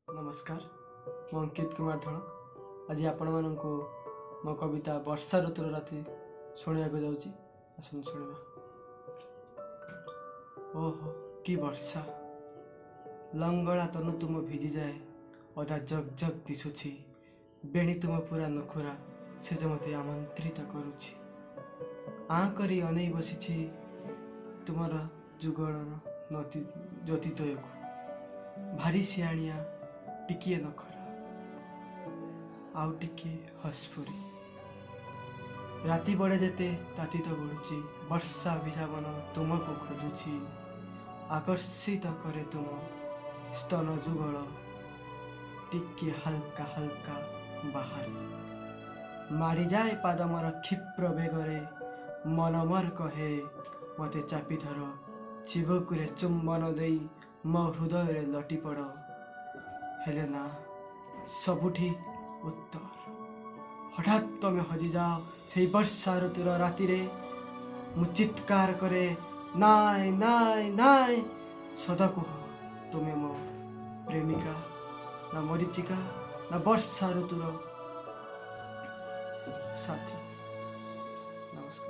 ନମସ୍କାର, ମୁଁ ଅଙ୍କିତ କୁମାର ଧଳ। ଆଜି ଆପଣମାନଙ୍କୁ ମୋ କବିତା ବର୍ଷା ଋତୁର ରାତି ଶୁଣିବାକୁ ଯାଉଛି। ଆସନ୍ତୁ ଶୁଣିବା। ଓହୋ କି ବର୍ଷା! ଲଙ୍ଗଳା ତନୁ ତୁମ ଭିଜିଯାଏ, ଅଦା ଜଗ୍ ଜଗ୍ ଦିଶୁଛି। ବେଣୀ ତୁମ ପୁରା ନଖୁରା, ସେ ଯେ ମୋତେ ଆମନ୍ତ୍ରିତ କରୁଛି। ଆଁ କରି ଅନେଇ ବସିଛି ତୁମର ଯୁଗଳର ନଦୀ ଜ୍ୟୋତିଦ୍ୱୟକୁ। ଭାରି ସିଆଣିଆ, ଟିକିଏ ନଖରା ଆଉ ଟିକିଏ ହସପୁରୀ। ରାତି ବଢ଼େ ଯେତେ ତାତି ତ ବଢ଼ୁଛି। ବର୍ଷା ଭିଜା ମନ ତୁମକୁ ଖୋଜୁଛି। ଆକର୍ଷିତ କରେ ତୁମ ସ୍ତନ ଯୁଗଳ, ଟିକିଏ ହାଲକା ହାଲକା ବାହାରେ। ମାଡ଼ିଯାଏ ପାଦ ମୋର କ୍ଷିପ୍ର ବେଗରେ। ମନ ମୋର କହେ, ମୋତେ ଚାପି ଧର, ଚିବୁକରେ ଚୁମ୍ବନ ଦେଇ ମୋ ହୃଦୟରେ ଲଟି ପଡ଼। ହେଲେ ନା, ସବୁଠି ଉତ୍ତର। ହଠାତ୍ ତମେ ହଜିଯାଅ ସେଇ ବର୍ଷା ଋତୁର ରାତିରେ। ମୁଁ ଚିତ୍କାର କରେ, ନାଇଁ ନାଇଁ ନାଇଁ। ସତ କୁହ, ତୁମେ ମୋ ପ୍ରେମିକା ନା ମରିଚିକା ନା ବର୍ଷା ଋତୁର ସାଥୀ? ନମସ୍କାର।